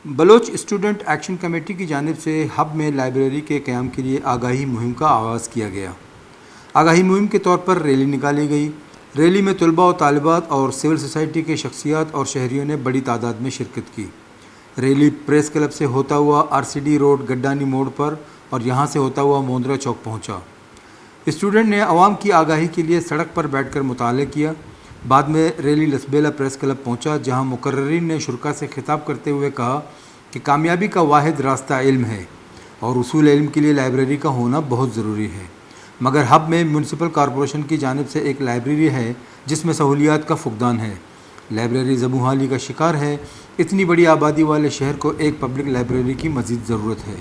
Baloch student action committee کی جانب سے حب میں لائبریری کے قیام کے لیے آگاہی مہم کا آغاز کیا گیا۔ آگاہی مہم کے طور پر ریلی نکالی گئی۔ ریلی میں طلباء و طالبات اور سول سوسائٹی کے شخصیات اور شہریوں نے بڑی تعداد میں شرکت کی۔ ریلی پریس کلب سے ہوتا ہوا R C D road Gadani موڑ پر اور یہاں سے ہوتا ہوا موندرا چوک پہنچا۔ اسٹوڈنٹ نے عوام کی آگاہی کے لیے سڑک پر بیٹھ کر مطالعہ کیا۔ بعد میں ریلی لسبیلہ پریس کلب پہنچا، جہاں مقررین نے شرکا سے خطاب کرتے ہوئے کہا کہ کامیابی کا واحد راستہ علم ہے اور حصول علم کے لیے لائبریری کا ہونا بہت ضروری ہے، مگر حب میں میونسپل کارپوریشن کی جانب سے ایک لائبریری ہے جس میں سہولیات کا فقدان ہے۔ لائبریری زبوں حالی کا شکار ہے۔ اتنی بڑی آبادی والے شہر کو ایک پبلک لائبریری کی مزید ضرورت ہے۔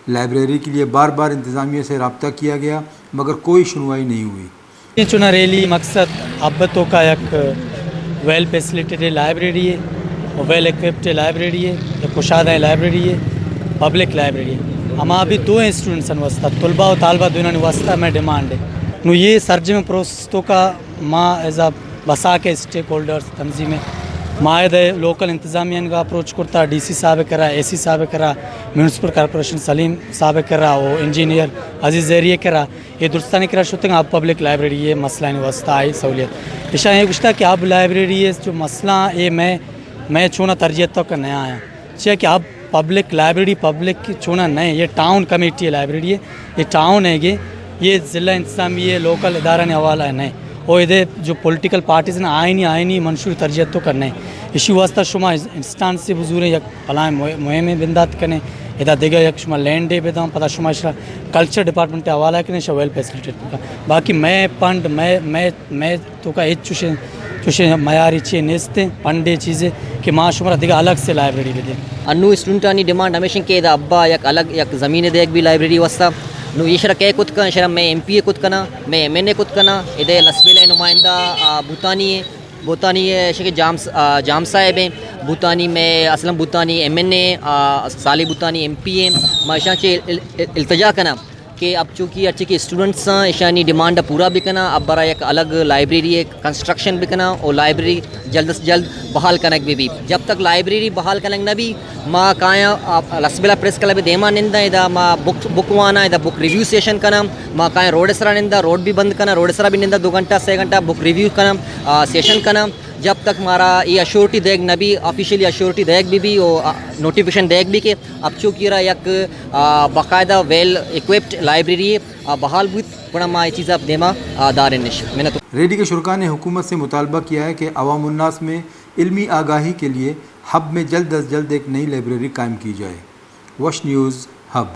لائبریری کے لیے بار بار انتظامیہ سے رابطہ کیا گیا، مگر کوئی سنوائی نہیں ہوئی۔ اے چنا ریلی مقصد حب ءِ توکا یک ویل فیسلیٹیٹڈ لائبریری ءِ، ویل اکوپڈ لائبریری ءِ، یک کشادہ لائبریری ءِ، پبلک لائبریری ءِ۔ ہما بھی دو انسٹیٹیوشن واسطہ، طلباء و طالبات دوئینانی واسطہ مئے ڈیمانڈ ہے۔ نو اے سرجم پروسیس توکا ما as a Basak stake holders تنظیم ءِ، ما ادا لوکل انتظامیہ ءَ اپروچ کرتا، ڈی سی صاحب ءِ کرا، اے سی صاحب ءِ کرا، میونسپل کارپوریشن سلیم صاحب ءِ کرا، او انجینئر عزیز زہری ءِ کرا، اے درستانی کرا شتگ، حب پبلک لائبریری ءِ مسئلہ آنی واسطہ آئی سہولیت۔ ایشاں اے گوشتا کہ حب لائبریری ءِ جو مسئلہ اے مئے، مئے چونا ترجیح توکا نہ آیاں۔ چیا کہ حب پبلک لائبریری پبلک چونا نہ، اے ٹاؤن کمیٹی ءِ لائبریری ہے، اے ٹاؤن ہے کہ اے ضلع انتظامیہ ءِ لوکل ادارہ نے حوالہ نہ۔ او ادے جو پولیٹیکل پارٹیز نا آئینی، آئینی منشور ترجیح توکا نہ۔ ایشی واسطہ شما انسٹانس بزوریں، یک پلان مہ-، مہمے بندات کنے، ادا دگہ یک شما لینڈے بداں، پدا شما اشرا کلچر ڈپارٹمنٹ ءِ حوالہ کنے، شا ویل فیسلیٹیٹ بکن۔ باقی مئے فنڈ، مئے، مئے، مئے توکا ہچ چوشیں، چوشیں معیاری چیزے نیست، فنڈے چیزے کہ ما شمارا دگہ الگ سے لائبریری بدیں۔ انو اسٹوڈنٹانی ڈیمانڈ ہمیش انت کہ ادا حب ءَ یک الگ یک زمین دیگ بی لائبریری واسطہ۔ نو ایشرا کئے کت کن؟ ایشرا مئے ایم پی اے کت کنا، مئے ایم این اے کت کنا، ادے لسبیلہ نمائندہ، آ، بھوتانی ہے، بھوتانی ہے، ایشی کہ جام س-، آ، جام صاحب ہیں، بھوتانی مئے اسلم بھوتانی ایم این اے، آ، صالح بھوتانی ایم پی اے۔ ما ایشاں چے ال-، ال-، التجا کنا کہ اب چونکہ ہرچی کہ اسٹوڈنٹس آں، ایشانی ڈیمانڈ پورا بکنا، اب برا یک الگ لائبریری ءِ کنسٹرکشن بکنا اور لائبریری جلد سے جلد بحال کنگ بہ بی۔ جب تک لائبریری بحال کنگ نہ بی، ما کایاں، آ، لسبیلہ پریس کلب ءِ دیما ننداں، ادا ما بک، بک واناں، ادا بک ریویو سیشن کناں، ما کایاں روڈ ءِ سرا ننداں، روڈ بھی بند کناں، روڈ ءِ سرا بھی ننداں، دو گھنٹہ، سے گھنٹہ بک ریویو کناں، آ، سیشن کناں۔ جب تک مارا اے اشورٹی دیگ نہ بی، آفیشلی اشورٹی دیگ بہ بی، او، آ، نوٹیفکیشن دیگ بی کہ اب چونکہ را یک، آ، باقاعدہ ویل اکوپڈ لائبریری، آ، بحال بوت، گڑا ما اے چیزا دیما، آ، دارینش۔ منت۔ ریلی کے شرکا نے حکومت سے مطالبہ کیا ہے کہ عوام الناس میں علمی آگاہی کے لیے حب میں جلد از جلد ایک نئی لائبریری قائم کی جائے۔ وش نیوز حب۔